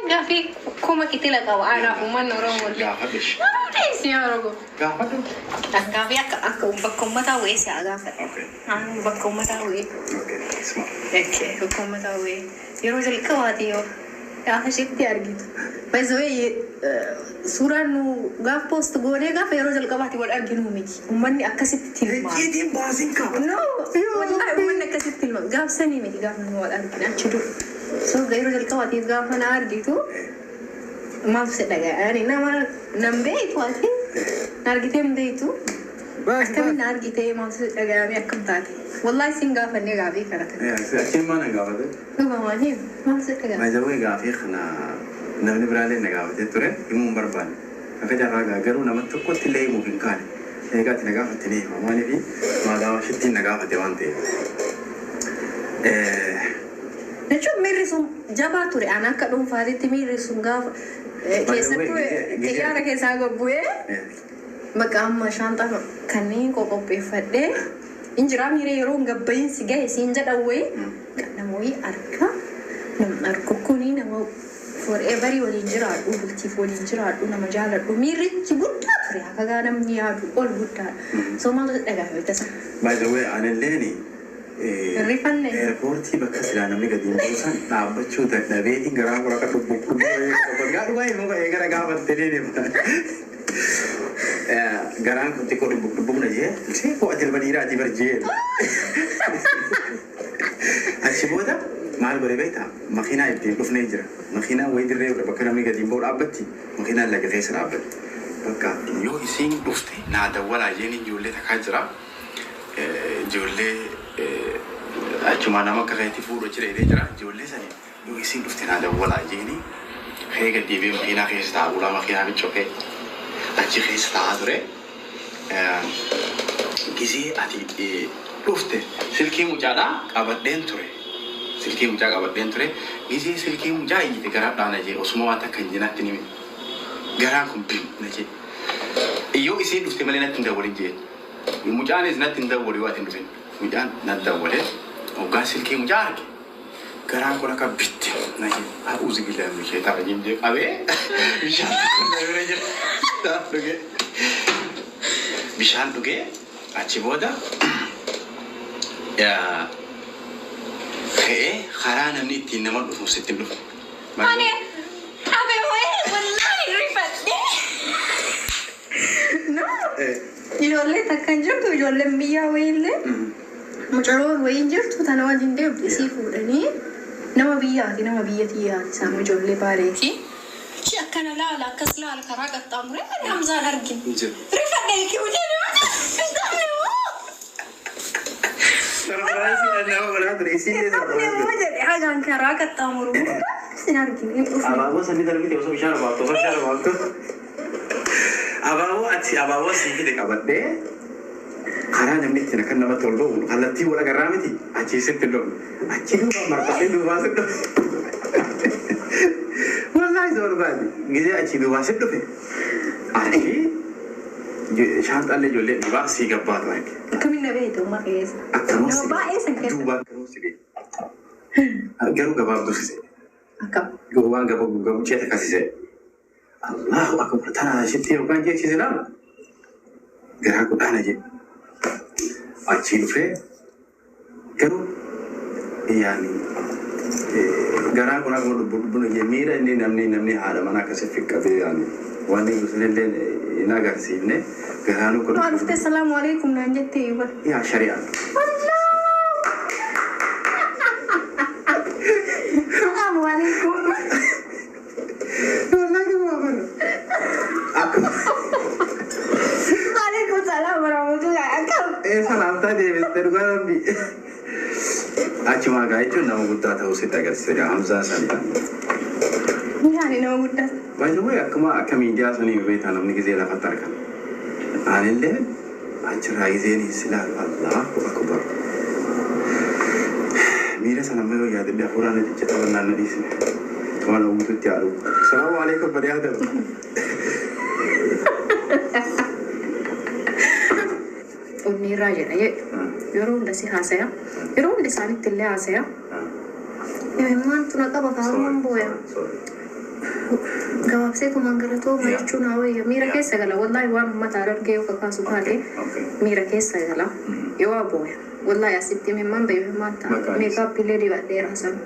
Gaafii kuma kitila qaba anaaf uummanni Oromoo illee. Gaafadhu ishee. Garuu deemsi yaa Oromoo. Gaafadhu. Gaafii akka bakka uummataa bu'ee si haa gaafadhu. Okay. Bakka uummataa bu'ee. Okay. Isma. Okay, bakka uummataa bu'ee. Yeroo jalqabaati yoo gaafa isheetti argitu. Baay'ee suuraan nu gaaf post goonee gaafa yeroo jalqabaati wal arginu miti. Uummanni akkasitti tilmaama. Icciitiin baasin qaba. No, wallahi uummanni akkasitti tilmaama. Gaaf sanii miti gaafa nu wal arginu achi dur. So yeroo jalqabaatiif gaafa na argitu maaf si dhaga'e? Ani nama nan beektu ati na argitee hin beektu. Akkamiin na argitee maaf si dhaga'ame akkam taate? Wallahi sin gaafannee gaafii kana takka. Achiin maal na gaafate? Dhuga maaliif maaf si dhaga'ame? Baay'ee gaafii kana namni biraallee na gaafatee ture himuu hin barbaanne. Akka carraa garuu nama tokkotti illee himuuf hin kaane. Egaa ati na gaafatte ni hima. Maaliif maadaama shittiin na gaafate waan ta'eef. Jechuun miirri sun jabaa ture. Ani akka dhuunfaatitti miirri sun gaafa keessattuu xiyyaara keessaa gabbu'ee bakka amma shaanxaa kanneen qopheeffadhee injiraa miira yeroo gabba'iinsi gahe siin jedhan wayii nama wayii argaa nama argu kuni nama forever waliin jiraadhu bultiif waliin jiraadhu nama jaaladhu miirrichi guddaa ture akka gaa namni yaadu ol guddaadha. So maaltu dhagahame tasa? By the way, anilleeni Rifanne. Airportii bakka silaa namni gadi hin buusan dhaabbachuu dadhabeetiin garaa mura dhubbu gaa dhugaa himuu ka'ee gara gaafattee deema. Garaan kun xiqqoo dhubbu dhubbu na jee seekoo ati ilma dhiiraati bar jee. Achi booda maal godhe beektaa? Makiinaa ittiin dhufnee jira. Makiinaa wayii dirree bakka namni gadi hin ba'u dhaabbatti. Makiinaan laga keessa dhaabbatti. Bakka yoo isiin dhufte naa dawwalaa jeen ijoollee takkaa jira. Ijoollee achuma nama akka keetti fuudhu achi dheedee jira. Ijoollee sanii yoo isiin dhufte naa dawwalaa jeeni ka'ee gad deebi'ee makiinaa keessa taa'aa bulaa makiinaa biccokee achi keessa taa'aa ture. Gizee ati dhufte silkii mucaadhaa qabadheen ture. Silkii mucaa qabadheen ture. Gizee silkii mucaa iyyite garaa dhaana jee osuma waan takka hin jinaatti ni garaan kun bim na jee. Yoo isiin dhufte malee natti hin dawwalin jeen. Mucaanis natti hin dawwali yoo ati hin dhufin. Mucaan natti dawwalee hoggaa silkii mucaa arge. Garaan kun akka bitti na jee. A'uuzu billaahi mina sheexaan rajiim jee qabee bishaan tokko na bira jira. Bishaan dhugee. Bishaan dhugee achi booda ka'ee karaa namni ittiin nama dhufu sitti hin dhufu. Ani hafe wayii wallahi rifadhe. No. Ijoollee takka hin jirtu ijoolleen biyyaa wayiillee mucaroon wayii hin jirtu tana wajjin deemtu isii fuudhanii nama biyyaati nama biyya tiyyaati isaan ijoollee baaleeti. Achi akkana laala akkas laala karaa qaxxaamuree ani Hamzaan argine. Jiru. Rifadhe kiwutee nama hin qabne moo? Surprise nama godhaa ture. Isiin Hin qabne moo jedhe hagaan karaa qaxxaamuru hunda sin argine hin dhufne. Abaaboo sanii darbite osoo bishaan obaaftu osoo bishaan obaaftu. Abaaboo ati abaaboo sii fide qabadhee karaa namni ittiin akka namatti ol ba'u kallattii wal agarraa miti achii sitti hin dhufne. Achi duubaan marfadhee duubaa si dhufe. Wallaahi isa barbaade. Gizee achii duubaa si dhufe. Achi shaanxaallee ijoollee dhiibaa sii gabbaatu arge. Akkamiin na beekte uummata keessa? Akkanuma Nama si baay'ee san keessa. duubaan garuu si beekte. Garuu gabaabduu si se'e. Akkam. Waan gabaabduu takka si se'e. Allahu akbar tana shitti yookaan jechi lama garaa kudhaana jedhe. Achii dhufee garuu yaani garaan kun akkuma dhubbu dhubbu jee miira inni namni haadha manaa akkasitti fiqqatee yaani waan inni sunillee hin agarsiifne garaan kun Maal dhuftee salaamu alaikum naan jettee yuba. Yaa shari'aa. Salaamu alaikum. Wallahi gabaabaa. Akkuma Alaikum salaam warahmatullahi akkam. Salaamtaa deebiste dhugaa rabbi. Achumaa gaa jechuun nama guddaa ta'uu sitti agarsiisa gaa Hamzaa sana. Yaani nama guddaa. By the way, akkuma akka miidiyaa sanii beektaa namni gizee lafatti argama. Anillee achirraa gizeen silaalu Allahu akbar. Miira sana amma yoo yaadadhe hafuuraan na ciccita bannaan na dhiisne. Waan hawwitutti haadhu. Salaamu alaikum bari Adam. Onni irraa jedha jedhu. Yeroo hunda si haasaya. Yeroo hunda isaanitti illee haasaya. Maaltu na qaba kaarumaan booya. Sorry. Gabaabseetumaan galatooma Yeah. jechuun haa wayya. Miira keessa gala. Wallaahi waan uummata argee yoo kakaasu taate miira keessa gala. Yoo abooya. Wallaahi asitti mimmaan bahe mimmaan ta'a. Maqaan isaa? Meekaappiilee dibadheera sana.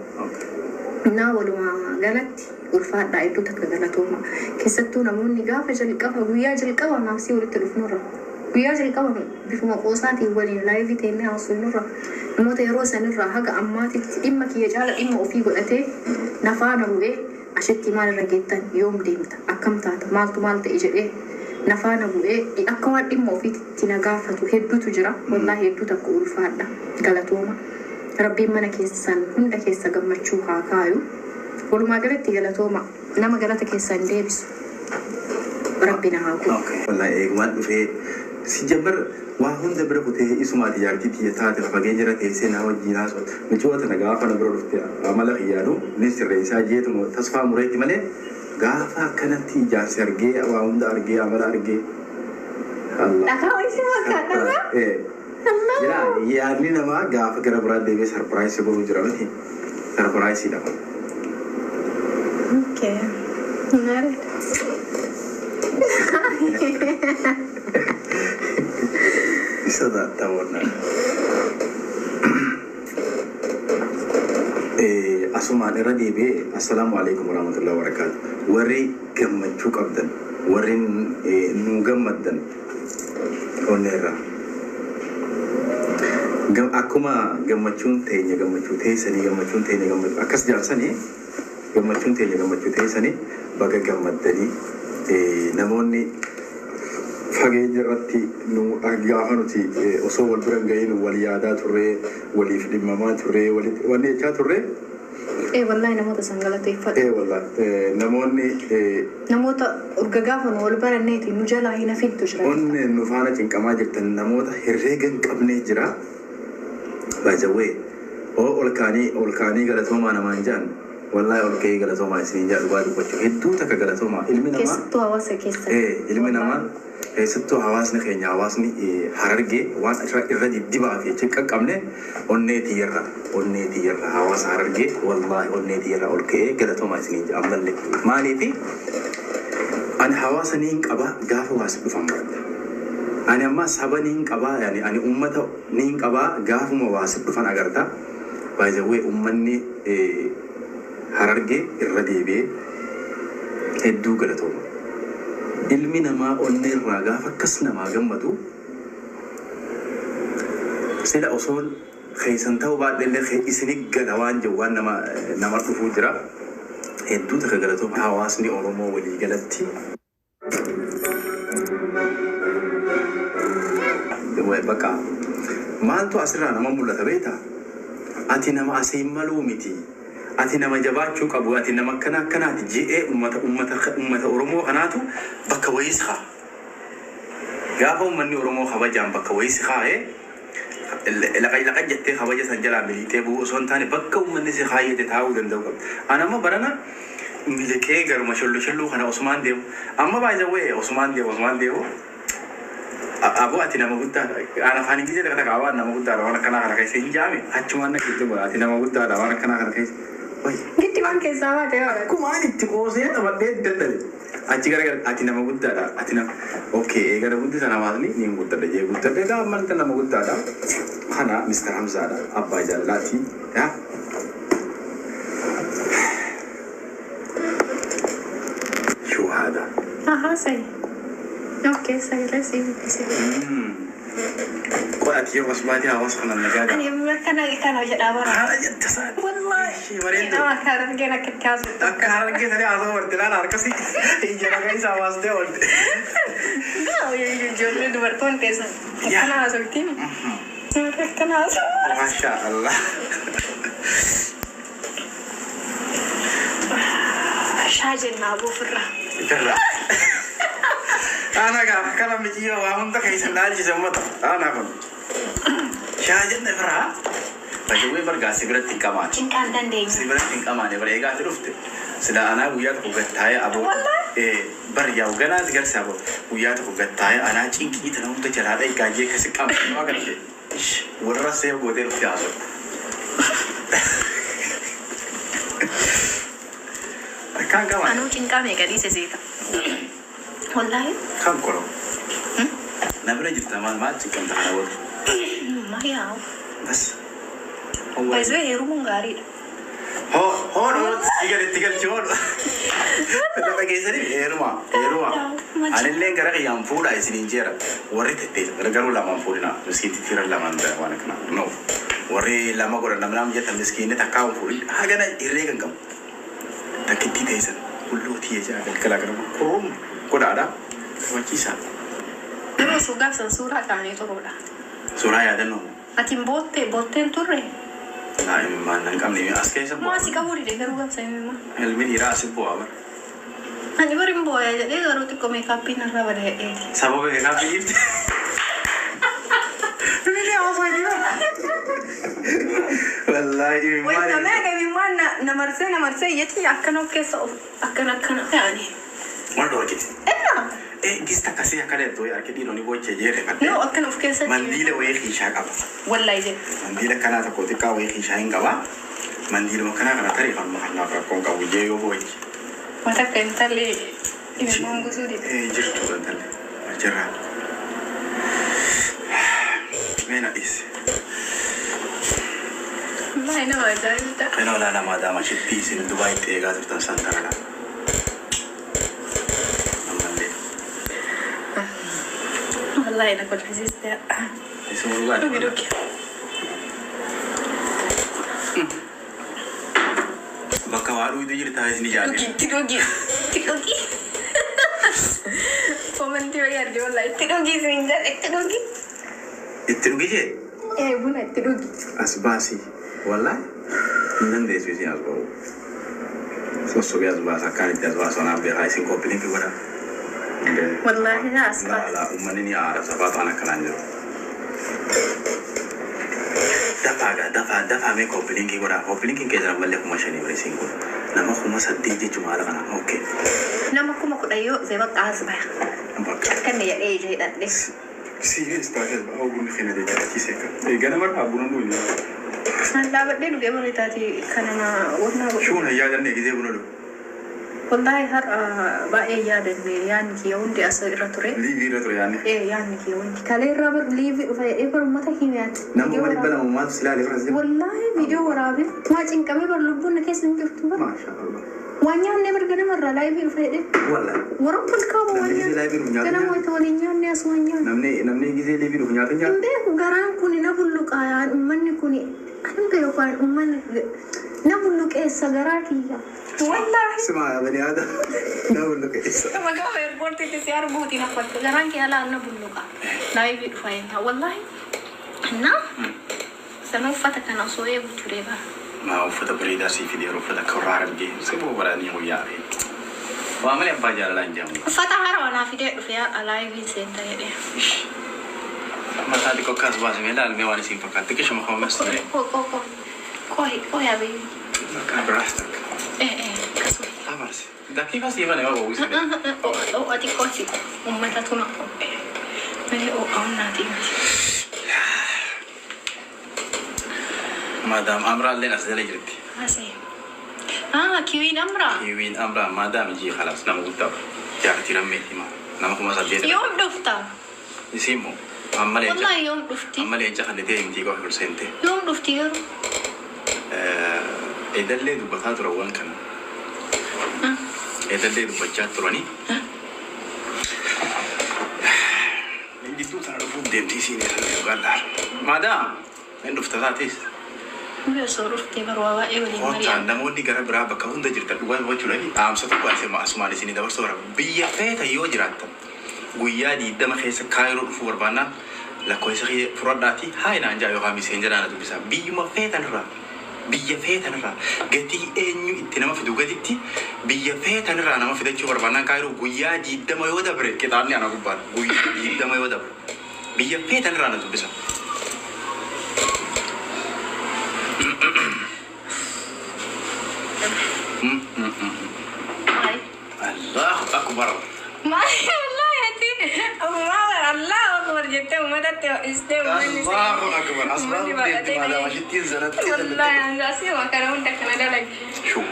Naa walumaa galatti ulfaadhaa hedduu takka galatooma. Keessattuu namoonni gaafa jalqaba guyyaa jalqaba naafsii walitti dhufnurra. Guyyaa jalqaba bifuma qoosaatiin waliin live teennee haasofnurra. Namoota yeroo sanirraa haga ammaatitti dhimma kiyya caala dhimma ofii godhatee na faana bu'ee ashitti maal irra geettan, yoom deemta, akkam taata, maaltu maal ta'e jedhee na faana bu'ee akka waan dhimma ofiitti na gaafatu hedduutu jira. Wallaahi hedduu takka ulfaadha. Galatooma. Rabbiin mana keessan hunda keessa gammachuu haa kaayu. Walumaa galatti galatooma. Nama galata keessan deebisu Rabbi na haa godhu. Wallahi eegumaan dhufee si jambar waa hunda bira kutee isumaati jaartii tiyya taate fageenya irra teessee naa wajjiin haasofte. Micoo tana gaafa na bira dhufte amala kiyyaanu ni sirreessaa jeetuma tasfaa mureetti malee gaafa akkanatti ijaan si argee waa hunda argee amala argee. Allah. Dhakaa wayii si fakkaata. Eh. Jira yaadni namaa gaafa gara biraa deemee surprise godhuu jira miti. Surprise dha kun. Okay. Naredha. Isa ta'oonna. Asumaan irra deebi'ee assalaamu alaikum warahmatullahi wabarakatuh. Warri gammachuu qabdan, warri nu gammaddan onnee irraa. Akkuma gammachuun teenya gammachuu teessanii, gammachuun teenya gammachuu akkas jaarsanii, gammachuun teenya gammachuu teessanii, baga gammaddanii. Namoonni fageenya irratti nu gaafa nuti osoo wal bira hin gahin wal yaadaa turree, waliif dhimmamaa turree, walitti wanni jechaa turree. Ee wallahi namoota san galateeffadhu. Ee wallahi namoonni Namoota urga gaafa nu wal baranneeti nu jalaa hin hafintu jira. Onnee nu faana cinqamaa jirtan namoota herreega hin qabnee jira. By the way, oo ol kaanii galatoomaa namaan jedhan, wallahi ol ka'ee galatoomaa isiniin jedha. Dhugaa dubbachuu hedduu takka galatoomaa ilmi namaa. Keessattuu hawaasa keessa. Ee ilmi namaa, keessattuu hawaasni keenya, hawaasni Harargee waan irra diddibaa fi jecha qaqqabne onnee tiyyarra hawaasa Harargee, wallahi onnee tiyyarra ol ka'ee galatoomaa isiniin jedha ammallee. Maaliifi ani hawaasa niin qaba, gaafa waasi dhufan baradha. Ani amma saba niin qabaa, yani ani ummata niin qabaa, gaafuma waasi dhufan agarta. By the way, ummanni Harargee irra deebi'ee hedduu galatooma. Ilmi namaa onnee irraa gaafa akkas namaa gammadu, sila osoon keessan ta'uu baadhellee isini gala waan jiru waan nama dhufuu jira. Hedduu takka galatooma hawaasni Oromoo walii galatti. Bakka maaltu asirraa nama mul'ata beektaa? Ati nama asiin maluu miti. Ati nama jabaachuu qabu. Ati nama akkana akkanaati je'ee ummata Oromoo kanaatu bakka wayii si kaa'a. Gaafa uummanni Oromoo kabajaan bakka wayii si kaa'ee, laqa laqa jettee kabaja san jalaa miliixee bu'uu osoo hin taane, bakka uummanni si kaayyate taa'uu danda'u qabda. Ani amma barana miliqee garuma shollo sholluu kana osumaan deemu. Amma baay'ee osumaan deemu osumaan deemu. Aboo, ati nama guddaadha. Ana afaan Ingilizii takka takka waan nama guddaadha waan akkanaa kana keessa hin jaame achumaan na gidduu godha. Ati nama guddaadha waan akkanaa kana keessa. Wayi. Gitti waan keessaa baate haa. Akkumaan itti qoosee taphadhee dadhabe. Achi gara gara ati nama guddaadha. Ati nama okay eegala guddisan hawaasni ni guddadha jee guddadha egaa ammanta nama guddaadha. Kana Mr. Hamzaadha, abbaa jaalalaati. Yaa. Shuhada. Ahaa sahi. Okay, sagalee sii dubbise. Qoy, ati yeroo as baatee hawaasa kana nagaa Ani amma kana kana jedhaa bara. Haala jette isaa. Wallahi. Bareedu. Nama akka Harargeen akka itti haasoftu. Akka Harargee saree haasawaa barte laala harkasii ija ragaa isaa baastee oolte. Ijoollee dubartoonni teessan. Akkana haasoftiin. Akkana haasoftu. Masha Allah. Shaa jennaa buufirra. Irra. Ana gaa kana mitiyyoo waa hunda keessa naalchise uummata. Ana kun. Shaa jenne biraa. Bajawwee bargaa si biratti hin qamaane. Cinqaan dandeenya. Si biratti hin qamaane bara egaa ati dhufte. Sila anaa guyyaa tokko gattaa'ee aboo. Bar yaa'u ganaa si garsi aboo. Guyyaa tokko gattaa'ee anaa cinqii tana hunda jalaa dha'i gaayyee akkasi qamaane waa garte. Warra seef gootee dhufte haasofte. Akka Kan qaba. Anuu cinqaa meeqa dhiise seeta. Wallaahi. Kan koro. Na bira jirta maal maal cinqamta kana booda? Maal yaa'u. Bas. Baay'ee heerumuun gaariidha. Hoo hoo itti gal itti galchi hoo. Lafa keessanii heeruma heeruma. Anillee gara kiyyaan fuudha isiniin jeera. Warri tettee garuu lamaan fuudhina. Miskiinti tira lamaan waan akkana. No. Warri lama godhan namni nama jettan miskiinni takkaa hin fuudhin. Hagana hirree kan qabu. Takkittii teessan hulluu tiyya jaa galgala gara kurum godhaadha. Kabachiisaa. Yeroo osoo gaafsan suuraa kaanee turuudha. Suuraa yaadannoo. Ati boottee bootteen turre. Naa imimmaan nan qabne as keessa Maa si qabuu dide garuu gaafsan imimmaan. Ilmi dhiiraa asi bu'aa bara. Ani bari hin booya jedhee garuu xiqqoo makeupiin irra bada jedheeti. Sababa makeup jirti. Mini haasaa jira. Wallaahi imimmaan. Wayita meeqa imimmaan na marsee na marsee iyyatti akkana of keessa of akkana akkana ta'ani. Maal dhorkite? Ennaa. Eh, gis akkasii akkana jettu wayii harki dhiironni boochee jeere fadhee. No, akkana of keessatti. Mandiila wayii kiishaa qaba. Wallaahi jedhe. Mandiila akkanaa tokko xiqqaa wayii kiishaa hin qaba. Mandiiluma akkanaa kana tarii kanuma kanaaf rakkoon qabu jee yoo boochi. Wanta akka intalli imimmaan gusuu dide. Eh, jirtu intalli. Achirraa. Mee na dhiisi. Wallaahi nama ajaa'ibda. Kana olaanaa maadaama shitti isin Dubaayitti eegaa turtan san tanadha. Ammallee. Wallaahi na kolfisiiste. Isin dhugaati. Dhugi dhugi. Bakka waa dhugdu jirtaa isin ijaaree. Dhugi itti dhugi. Itti dhugi. Commentii wayii arge wallaahi itti dhugi isin jedhe itti dhugi. Itti dhugi jee? Ee, buna itti dhugi. As baasii. Wallaahi hin dandeessu isin as ba'u. Sossobee as baasa akkaan itti as baasu anaaf beekaa isin copy link godha. Wallaahi na as baasa. Laa uummanni ni aara sabaa ta'an akkanaan jiru. Dafaa gaa dafaa dafaa mee copy link godha. Copy linkiin keessan ammallee 5,000 bira isin kun. Nama 8,000 jechuun haala kana. Okay. Nama 10,000 yoo dhufe bakka as baya. Bakka. Akkanni jedhee ija hidhadhe. Serious taatee as ba'aa bunni keenya jajjabachiisee kan. Ganama irraa buna nuyi. San dhaabadhee dhugee malee taati kana na wannaa godhu. Shuun yaadanne gisee buna dhugu. Wallaahi har'a baay'ee yaadanne, yaadni kiyya hundi as irra ture. Live irra ture yaadni. Ee, yaadni kiyya hundi. Kalee irraa bar live dhufa jedhee bar uummata himeati. Nama 200,000 maaltu si ilaalee fira. Wallaahi viidiyoo waraabee maa cinqamee bar lubbuun na keessa hin jirtu bar. Maasha Allah. Waan nyaanne bar ganama irraa live dhufa jedhee. Wallaahi. Warra polkaaba waan Namni gisee nyaanne. live dhufu nyaata Ganama nyaata. wayita waliin nyaanne as waan nyaanne. Namni gisee live dhufu nyaata Hin nyaata. beeku, garaan kun na bulluqaa yaan uummanni kun ani beeku waan uummanni na bulluqeessa garaa kiyya. Wallaahi. Sima bani aadam na bulluqeessa. Gaafa airportiitti si arguuti na kolfe garaan kee alaan na bulluqa. Live dhufa jenna wallaahi. Na sana uffata kana osoo eegu ture bara. Maa uffata bareedaa sii fidee uffata akka warra Harargee siboo baranii guyyaa fi. Waa malee abbaa jaalalaa hin jedhamu. Uffata haarawaa naa fidee dhufe yaa live seenta jedhee. Mataa xiqqoo akkas baasame ilaalmee waan isiin fakkaatti xiqqishuma koomes ture. Qo qo qo. Qohi qohi abiy. Bakka biraas takka. Eh eh, akkasuma. Amarsi. Dakiifa sii malee waa uwwisa. Ho'a xiqqoo si uummatatu na qophee. Malee ho'a humnaatii miti. Maadaam Amraalleen as jala jirti. Asii. Ah, kiwiin Amraa. Kiwiin Amraa maadaam ijii khalaas nama guddaa jaartii rammeetii maa nama 8,000. Yoom dhufta? Isiin moo amma leenca. Wallaahi yoom dhufti? Amma leenca kan ta'e himtii qofa ol seente. Yoom dhufti garuu? Edallee dubbataa turan waan kana. Edallee dubbachaa turanii. Jidduu tana dhufuuf deemti isiin dhugaan laala. Maadaam hin dhufta taatis. Nuyi osoo dhuftee barwaa baay'ee waliin Kottaan mari'anna. Namoonni gara biraa bakka hunda jirtan dhugaa hubachuudhaaf dhaamsa tokko asuma asumaan isinii dabarsuu barbaada. Biyya feeta yoo jiraattan guyyaa 20 keessa Kaayiroo dhufuu barbaannaan lakkoofsa kiyya fudhadhaatii haa naan jaa yookaan Messengeraan na dubbisaa. Biyyuma feetan irraa, biyya feetan irraa, gatii eenyu itti nama fidu gaditti, biyya feetan irraa nama fidachuu barbaannaan Kaayiroo guyyaa 20 yoo dabre qixaanni ana gubbaadha. Guyyaa 20 yoo dabre biyya feetan irraa na dubbisa. Maali? Allahu akbar. Maali? Wallaahi ati maal Allahu akbar jettee uummatatti ho'istee uummanni Allahu akbar. Asmaan uummanni deemti baay'atee maadaama shittiin sanatti. Wallaahi angaasii kana hunda kana dalage. Shuu.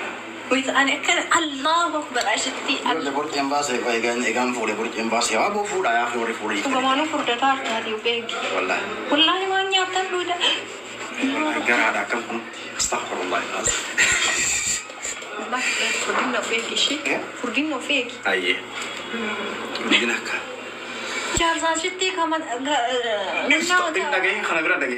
Wait, ani akkana Allahu Akbar ashitti. Ijoollee borceen baasee eegaan eegaan fuudhee borceen baasee waa boo fuudhaa yaa warri fuudhee. Dhugamaanuu furdataa harkaatii of eegi. Wallaahi. Wallaahi waan nyaattan duuda. Wallaahi garaadha akkam kun. Astaghfirullah. Wallaahi furdinna of eegi ishee. Furdinna of eegi. Ayyee. Furdina akka. Jaarsaa ashitti kama. Hin dhagahin kana bira dhagahin.